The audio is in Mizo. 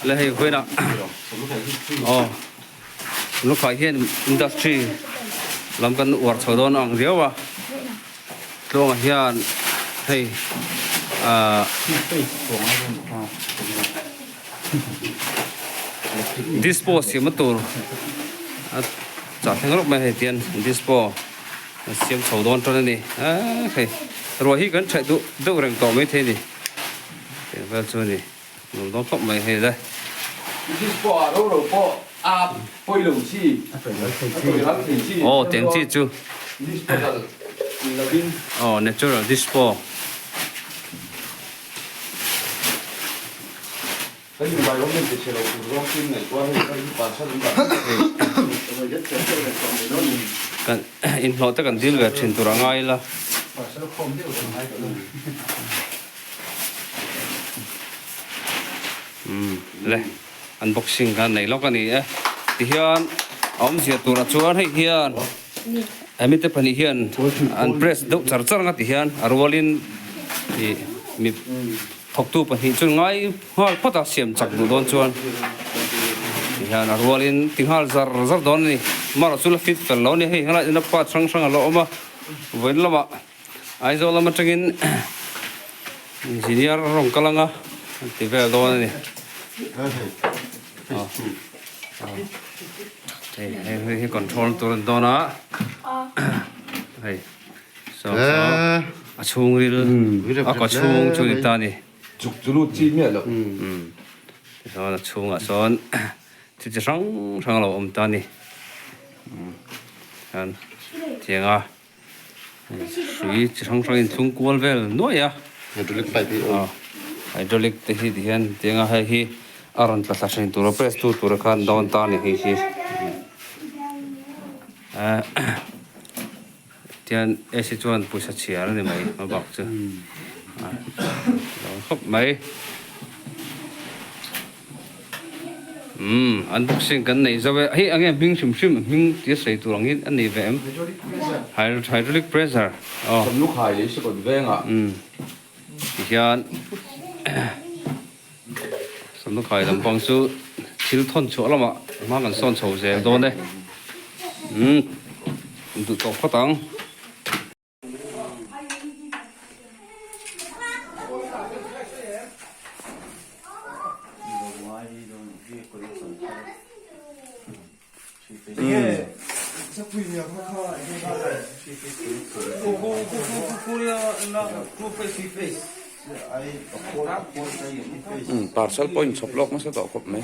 Le hei vawiinah aw Lukhai hian industry lam kan uar chho dawn ang riau a Tluanga hian hei ahh dispo siamna tur a chah thleng rawk mai a hei tian dispo a siam chho dawn tan a ni eee hei ruah hi kan ṭhaih duh deuh reng tawh maithei a ni tih vel chu a ni. Nuam dawn khawp mai hei le. Dispo ah ro ro pawh a pawi lo chi, a tawih ral thei chi. Aw teng chi chu. Dispo dal lovin. Aw natural dispo. Kan environment te chhe lo tur zawng chu in ngaihtuah hei hei hi parcel an dah hei. Kan inhlawh te kan dil ve thin tur a ngai ila. Parcel khawm deuh kan ngai tawh lo. Umm le unboxing kha nei lawk a ni e tihian a awmzia turah chuan hei hian hemi te pahnih hian an press deuh char char ang a tihian a rualin ih mi thawktu pahnih chu ngai nghal phawt a siam chak duh dawn chuan tihian a rualin ti nghal zar zar dawn a ni marawh chu la fit fel lo a ni hei helai ina part hrang hrang a la awm a vawiin lamah. Aizawl lam atangin engineer a rawn kal ang a an ti vel dawn a ni hei hei hei hi control tur an dawn a hei saw saw a chhungril a kaw chhung chu ni ta a ni chuk chu lut chi miah loh tichuan a chhungah sawn thil chi hrang hrang a lo awm ta a ni hian tiang a. Hrui chi hrang hrang in thlung kual vel nuaih a. Hydraulic pipe hi awm. Hydraulic te hi ti hian tianga hei hi a rawn tla thla thin tur a press tu tur khan dawn ta a ni hei hi. Tian AC chuan pawisa chhiar a ni mai a bak chu. Lo khawp mai. Umm unboxing kan neih zo e hei enge hming hrim hrim hming tia sawi tur ang hi a nei ve em hydraulic pressure aw Samlukhai leh Sakawt vengah umm tihian Samlukhai lampang chu thil thawn chhuah lamah hma kan sawn chho zel dawn e umm duh tawh phawt ang. Parcel pawh inchhawp lawk nasa tawh khawp mai.